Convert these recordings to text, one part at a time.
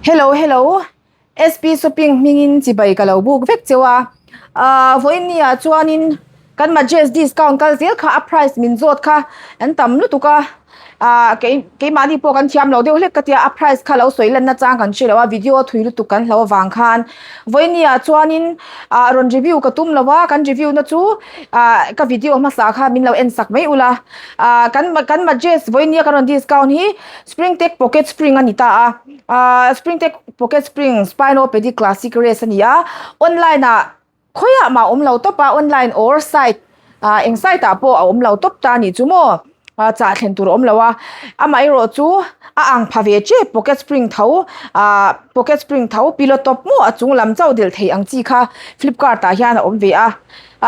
Hello hello SP shopping hmingin chibai ka lo buk vek cheu a ahh vawiin ni ah chuanin kan majes discount kal zel kha a price min zawt kha an tam lutuk a ahh kei keimahni pawh kan thiam lo deuh hlek ka tia a price kha lo sawi lan nachang kan hre lo a video thui lutuk kan hlo avang khan vawiin ni ah chuanin ah rawn review ka tum lo a kan review na chu ah ka video hmasa kha min lo en sak mai ula ah kan kan majes vawiin ni a kan rawn discount hi Springtech pocket spring a ni ta a ahh springtech pocket spring spinopedic classic race a ni a online ah khawiah mah a awm lo tawp a online or site ah eng site ah pawh a awm lo tawp ta a nih chu maw ah chah thlen tur a awm lo a amaherawh chu a ang pha ve tep pocket spring tho ah pocket spring tho pillow top maw a chung lam chauh delh theih ang chi kha flipkart ah hian a awm ve a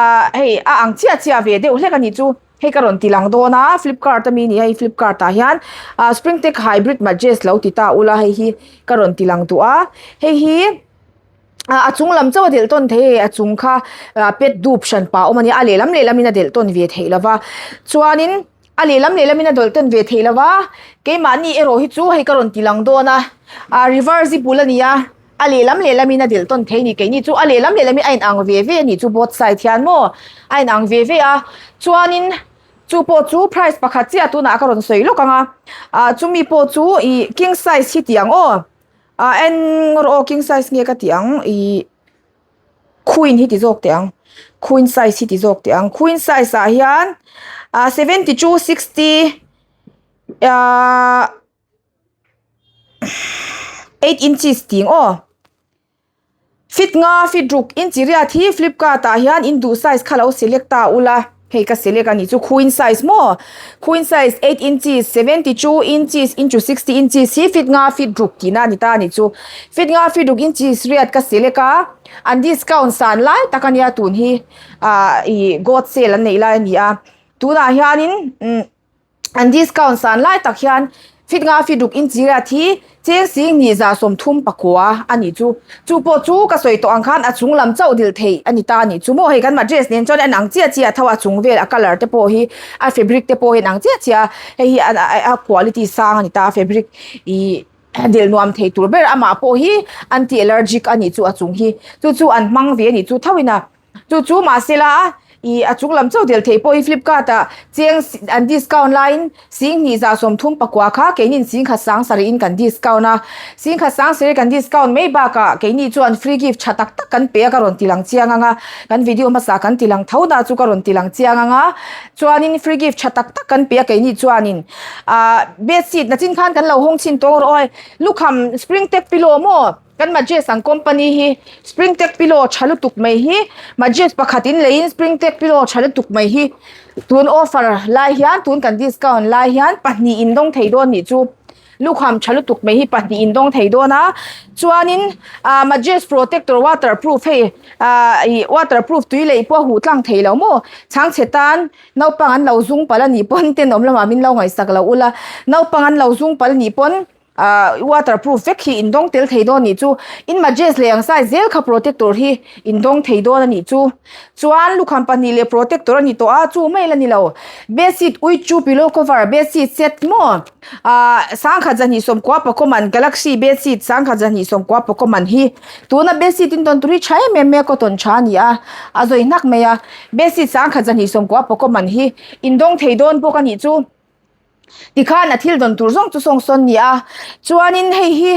ah hei a ang chiah chiah ve deuh hlek a nih chu. Hei ka rawn ti lang dawn a flipkart ami ni a hei flipkart ah hian ah springtech hybrid majes lo ti ta ula hei hi ka rawn ti lang duh a hei hi ah a chung lam chauh a delh tawn thei hei a chung kha ah pet dup hran pah a awm a nia a lehlam lehlam in a delh tawn ve theih lo va chuanin a lehlam lehlam in a delh tawn ve theih lo va keimahni erawh hi chu hei ka rawn ti lang dawn a ah reversible a ni a. A lehlam lehlamin a delh tawn thei a ni. Keini chu a lehlam lehlamin a inang ve ve a nih chu both side hian maw a inang ve ve a. Chuanin chu pawh chu price pakhat chiah tunah ka rawn sawi lawk ang a. Ah chumi pawh chu ih king size hi tih ang aw. Ah eng rawh aw king size nge ka tih ang ih queen hi ti zawk teh ang. Queen size hi ti zawk teh ang. Queen size ah hian ah 72 60 ah. 8 inches tih ang aw fit nga fit ruk inch riat hi flipkart ah hian in duh size kha lo select ta ula hei ka select a nih chu queen size maw queen size 8 inches 72 inches into 60 inches hi fit nga fit ruk tihna a ni ta a nih chu fit nga fit ruk inches riat ka select a an discount san lai tak a nia tun hi ah ih gold sale an neih lai a ni a tunah hianin umm. An discount san lai tak hian fit nga fit ruk inchi riat hi cheng sing hnih za 30 pakua a nih chu. Chu pawh chu ka sawi tawh ang khan a chung lam chauh dil theih a ni ta a nih chu maw. Hei kan mattress nen chuan a inang chiah chiah tho a chung vel a colour te pawh hi a fabric te pawh hi a inang chiah chiah a hei hi a quality sang a ni ta a fabric ih dil nuam thei tur ber amah pawh hi anti allergic a nih chu a chung hi chu chu an hmang ve a nih chu tho in a. Chu chu mahsela ih a chung lam chauh del theih pawh hi flipkart ah cheng an discount laiin sing hnih zah 30 pakua kha keinin sing khat sang sarih in kan discount a sing khat sang sarih kan discount mai bakah keini chuan free gift tha tak tak kan pe a ka rawn ti lang chiang ang a kan video hmasa kan ti lang tho na chu ka rawn ti lang chiang ang a chuanin free gift tha tak tak kan pe a keini chuanin ah bedsheet nachin khan kan lo hawng chhin tawng rawh aw hei lukham spring tech pillow maw. Kan Majes ang company hi Springtech pillow tha lutuk mai hi Majes pakhat in leiin Springtech pillow tha lutuk mai hi tun offer lai hian tun kan discount lai hian pahnih in dawng thei dawn nih chu lukham tha lutuk mai hi pahnih in dawng thei dawn a chuanin ah Majes protector waterproof hei ah ih waterproof tui lei pawh a huh tlang thei lo maw chhangchhe tan naupang an lo zung palh a nih pawn tenawm lamah min lo ngaihsak lo ula naupang an lo zung palh a nih pawn. Ah waterproof vek hi in dawng tel thei dawn nih chu in majes leh ang size zel kha protector hi in dawng thei dawn a nih chu chuan lukham pahnih leh protector a ni tawh a chu mai la ni lo bedsheet ui chu pillow cover bedsheet set maw ah sangkhat zahnih sawmkua pakua man galaxy bedsheet sangkhat zahnih sawmkua pakua man hi tuna bedsheet in dawn tur hi tha em em mai a cotton tha a ni a a zawi hnak mai a bedsheet sangkhat zahnih sawmkua pakua man hi in dawng thei dawn bawk a nih chu. Tikhan a thil dawn tur zawng chu sawng sawn ni a, chuanin hei hi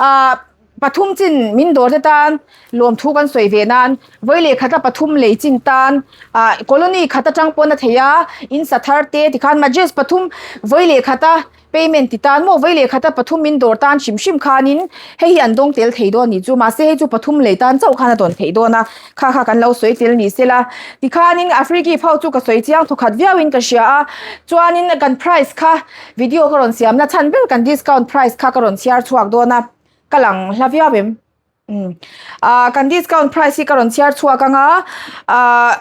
ah pathum chin min dawr te tan lawmthu kan sawi ve nan vawi leh khata pathum lei chin tan ah colony khat atang pawn a thei a in sa thar te tikhan majes pathum vawi leh khata payment ti tan maw vawi leh khata pathum min dawr tan hrim hrim khanin hei hi an dawng tel thei dawn a nih chu mahse hei chu pathum lei tan chauh khan a dawn theih dawn a. Kha kha kan lo sawi tel ni sela tikhanin a free gift ho chu ka sawi chiang thawkhat viauin ka hria a chuanin kan price kha video ka rawn siamna chhan ber kan discount price kha ka rawn chhiar chhuak dawn a ka lang hla viau em umm ah kan discount price hi ka rawn chhiar chhuak anga ah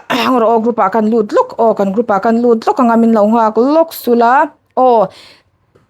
rawh aw group ah kan lut lawk aw kan group ah kan lut lawk anga min lo nghak lawk sula aw.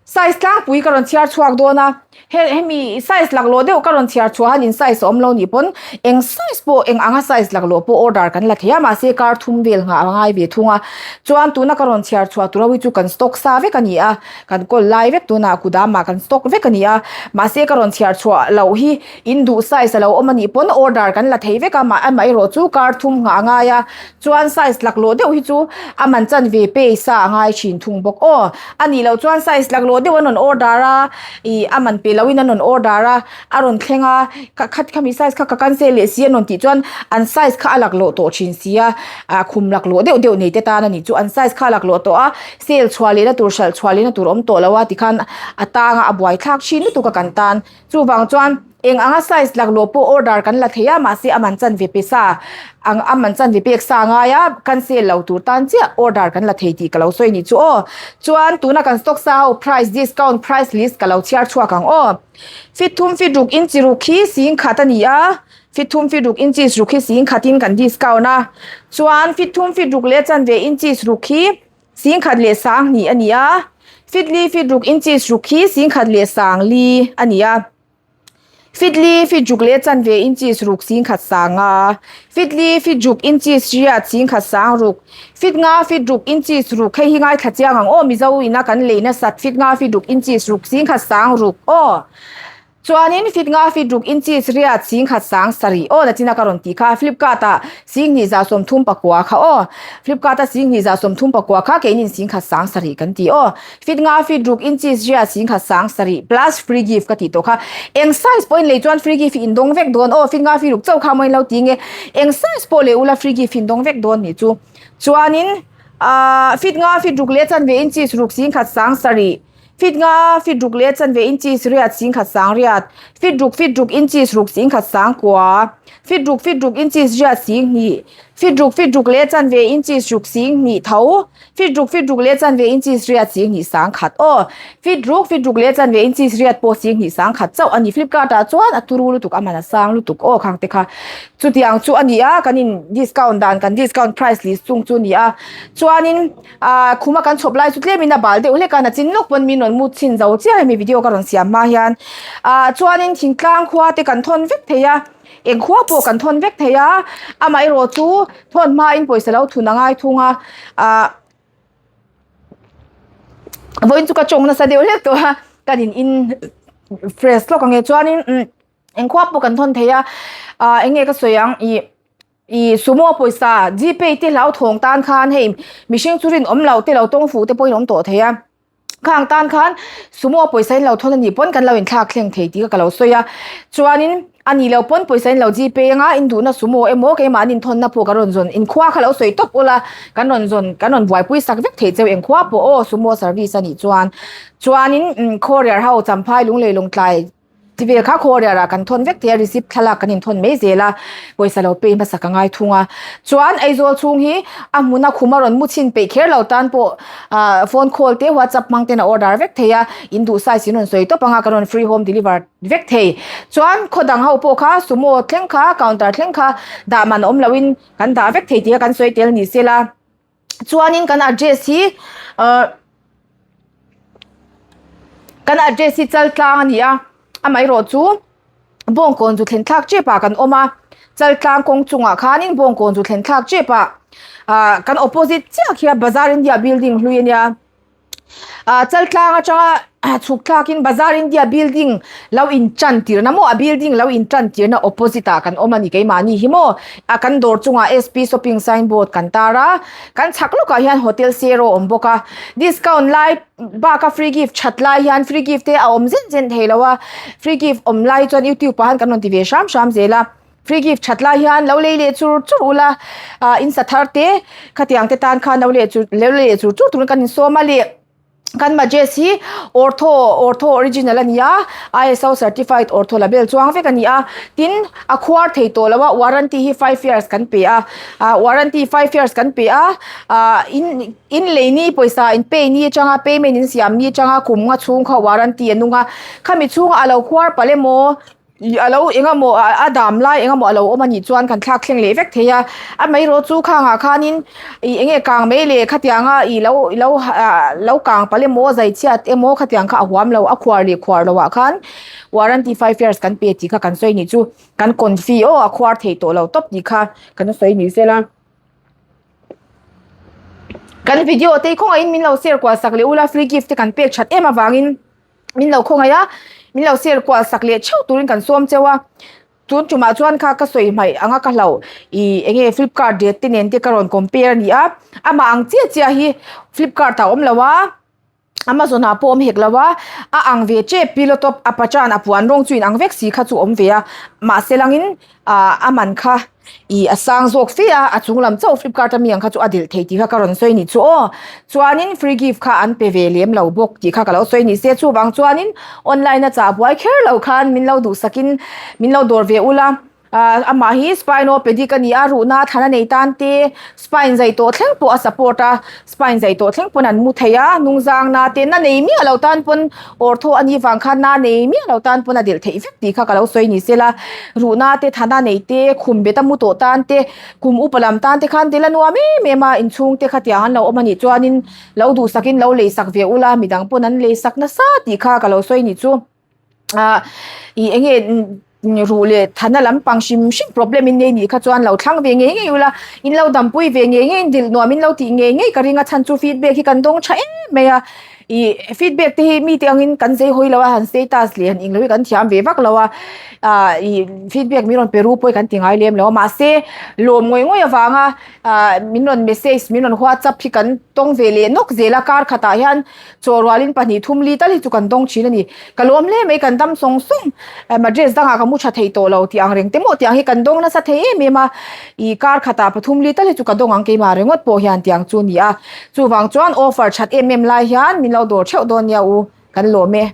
Size tlangpui ka rawn chhiar chhuak dawn a, he hemi size laklawh deuh ka rawn chhiar chhuah hian in size a awm lo nih pawn eng size pawh eng anga size laklawh pawh order kan la thei a mahse kar thum vel nghah a ngai ve thung a chuan tuna ka rawn chhiar chhuah tur ho hi chu kan stock sa vek a ni a kan kawl lai vek tunah kudamah kan stock vek a ni a mahse ka rawn chhiar chhuah loh hi in duh size a lo awm a nih pawn order kan la thei vek a amaherawh chu kar thum nghah a ngai a chuan size laklawh deuh hi chu a man chanve pay sa a ngai thin thung bawk aw. A nih loh chuan size laklawh deuh an rawn order a ih a man pe loin an rawn order a a rawn thleng a ka khat khami size kha ka cancel leh si a rawn tih chuan an size kha a laklawh tawh thin si a ah khum laklawh deuh deuh nei te tan a nih chu an size kha a laklawh tawh a sale chhuah lehna tur hralh chhuah lehna tur awm tawh lo a tikhan a tang a a buaithlak thin lutuk a kan tan chuvang chuan. Eng anga size laklawh pawh order kan la thei a, mahse a man chanve pe sa ang a man chanve pek sa ngai a, cancel lo tur tan chiah order kan la thei tih ka lo sawi ni chu aw. Chuan tuna kan stock sa ho price discount price list ka lo chhiar chhuak ang aw. Fit thum fit ruk inchi ruk hi sing khat a ni a, fit thum fit ruk inches ruk hi sing khatin kan discount a, chuan fit thum fit ruk leh chanve inches ruk hi Singkhat leh sang hnih a ni a, fit li fit ruk inches ruk hi singkhat leh sang li a ni a. Fit li fit ruk leh chanve inches ruk singkhat sang a, fit li fit ruk inches riat singkhat sang ruk, fit nga fit ruk inches ruk hei hi ngaithla chiang ang aw Mizo ina kan lei nasat fit nga fit ruk inches ruk singkhat sang ruk aw. Chuanin fit nga fit ruk inches riat singkhat sang sarih aw nachina ka rawn tih kha Flipkart ah singhnih za 33 kha aw Flipkart a singhnih za 33 kha keinin singkhat sang sarih kan ti aw fit nga fit ruk inches riat singkhat sang sarih plus free gift ka tih tawh kha eng size pawhin lei chuan free gift hi in dawng vek dawn aw fit nga fit ruk chauh kha maw in lo ti nge eng size pawh lei ula free gift hi in dawng vek dawn nih chu chuanin ah fit nga fit ruk leh chanve inches ruk singkhat sang sarih. Fit nga, fit ruk leh chanve inches riat singkhat sang riat, fit ruk fit ruk inches ruk singkhat sang kua, fit ruk fit ruk inches riat sing hnih, fit ruk fit ruk leh chanve inches ruk sing hnih tho, fit ruk fit ruk leh chanve inches riat sing hnih sang khat aw, fit ruk fit ruk leh chanve inches riat pawh sing hnih sang khat chauh a ni. Flipkart ah chuan a turu lutuk a man a sang lutuk aw khang te kha chutiang chu a ni a, kan in discount dan kan discount price list chung chu a ni a, chuanin. Ahh khuma kan chhawp lai chu tlemin a bal deuh hlek a nachin lawk pawn min rawn mut chhin zo chiah hemi video ka rawn siam hma hian ahh chuanin thingtlang khua te kan thawn vek thei a eng khua pawh kan thawn vek thei a amaherawh chu thawn hmain pawisa lo thun a ngai thung a ahh vawiin chu ka tawng nasa deuh hlek tawh a kan in in fresh lawk ang e chuanin umm eng khua pawh kan thawn thei a ahh eng nge ka sawi ang ih. Ih sumo pawisa gpay te hlauthawng tan khan hei mihring chu rinawm lo te lo tawng fuh te pawhin awm tawh thei a khang tan khan sumo pawisa in lo thawn anih pawn kan lo inthlak thleng thei tih kha ka lo sawi a chuanin a nih loh pawn pawisa in lo gpay anga in duhna sumo emaw keimah an inthawnna pawh kan rawn zawn inkhua kha lo sawi tawp ula kan rawn zawn kan rawn buaipui sak vek thei cheu engkhua pawh aw sumo service anih chuan chuanin courier ho champhai lunglei lawngtlai. Ti vel kha courier ah kan thawn vek thei a receipt thlalak kan inthawn mai zel a pawisa lo pay hmasa ka ngai thung a chuan Aizawl chhung hi a hmuna khum a rawn mu chhin peih kher lo tan pawh ah phone call te whatsapp hmang ten a order vek thei a in duh size in rawn sawi tawp anga kan rawn free home deliver vek thei chuan khaw dang ho pawh kha sumo thleng kha counter thleng kha dah man awm loin kan dah vek thei tih kha kan sawi tel ni sela. Chuanin kan address hi ahh kan address hi Chaltlang a ni a amaherawh chu Bawngkawn zu thlen thlak tep ah kan awm a Chaltlang kawng chungah khanin Bawngkawn zu thlen thlak tep ah ahh kan opposite chiah khian Bazar India building hlui a nia. Ah Chaltlang atanga chhuk thlakin Bazar India building lo in tan tirna maw a building lo in tan tirna opposite ah kan awm a ni keimahni hi maw a kan dawr chungah SP shopping sign board kan tar a kan chhak lawkah hian hotel sero a awm bawk a discount lai baka free gift that lai hian free gift te a awm zen zen thei lo a free gift awm lai chuan youtube ah hian kan rawn ti ve hram hram zel a. Free gift that lai hian lo lei leh chur chur ula ah in sa thar te khatiang te tan khan lo leh chur lo lei leh chur chur turin kan insawm a leh kan majes hi ortho ortho original a ni a ISO certified ortho label chuang vek a ni a tin a khuar thei tawh lo a warranty hi five years kan pe a ah warranty five years kan pe a ah in in lei ni pawisa in pay ni atanga payment in siam ni atanga kum nga chhung kha warranty a nung a khami chhunga a lo khuar palh emaw. Ih a lo eng emaw a dam lai eng emaw a lo awm a nih chuan kan thlak thleng leh vek thei a amaherawh chu khangah khanin ih eng nge kang mai leh khatianga ih lo lo ah lo kang palh emaw zai chhiat emaw khatiang kha a huam lo a khuar leh khuar loh ah khan warranty five years kan pe tih kha kan sawi nih chu kan confi aw a khuar thei tawh lo tawp tih kha kan sawi ni sela. Kan video te hi khawngaihin min lo share kual sak leh ula free gift te kan pek that em avangin. Min lo khawngaih a, min lo share kual sak leh theuh turin kan sawm cheu a. Tun tumah chuan kha ka sawi hmaih anga ka hlauh ih eng nge flipkart rate te nen te ka rawn compare a ni a. Amah ang chiah chiah hi flipkart ah a awm lo a, amazon ah pawh a awm hek lo a, a ang ve tep pillow top a pachan a puan rawng chu inang vek si kha chu a awm ve a. Mahse langin ah a man kha ih a sang zawk fe a a chung lam chauh flipkart ami ang kha chu a delh thei tih kha ka rawn sawi nih chu aw chuanin free gift kha an pe ve lem lo bawk tih kha ka lo sawi nih se chuvang chuanin online a chah buai kher lo khan min lo duhsakin min lo dawr ve ula ah amah hi spinopedic a ni a ruhna thlan a nei tan te spine zai tawh thleng pawh a support a spine zai tawh thleng pawn an mu thei a hnungzang na te na nei miah lo tan pawn awr thaw a nih vang khan na nei miah lo tan pawn a delh theih vek tih kha ka lo sawi ni sela ruhna te thana nei te khum bet a mu tawh tan te kum upa lam tan te khan tel a nuam em em a inchhung te khatiang an lo awm a nih chuanin lo duhsakin lo lei sak ve ula midang pawn an lei sak nasa tih kha ka lo sawi ni chu. ah ih eng nge ruh leh thana lampang hrim hrim problem in nei nih kha chuan lo thlang ve ngei ngei ula in lo dampui ve ngei ngei in dil nuam in lo tih ngei ngei ka ring a chhan chu feedback hi kan dawng tha em mai a ih feedback te hi mite angin kan zei hawi lo a han status leh han englo hi kan thiam ve vak lo a ah ih feedback min rawn pe ru pawh hi kan ti ngai lem lo a mahse lawm ngawih ngawih avanga ah min rawn message min rawn whatsapp hi kan tawng ve leh nawk zel a kar khatah hian Chaw rualin pahnih thum li tal hi chu kan dawng thin a ni. Ka lawm hle mai, kan dam sawng sawng. Madress dangah ka mu tha thei tawh lo tih ang reng te maw tiang hi kan dawng nasa thei em em a. I kar khatah pathum li tal hi chu ka dawng ang keimah ringawt pawh hian tiang chu a ni a. Chuvang chuan offer that em em lai hian min lo dawr theuh dawn nia u, kan lawm e.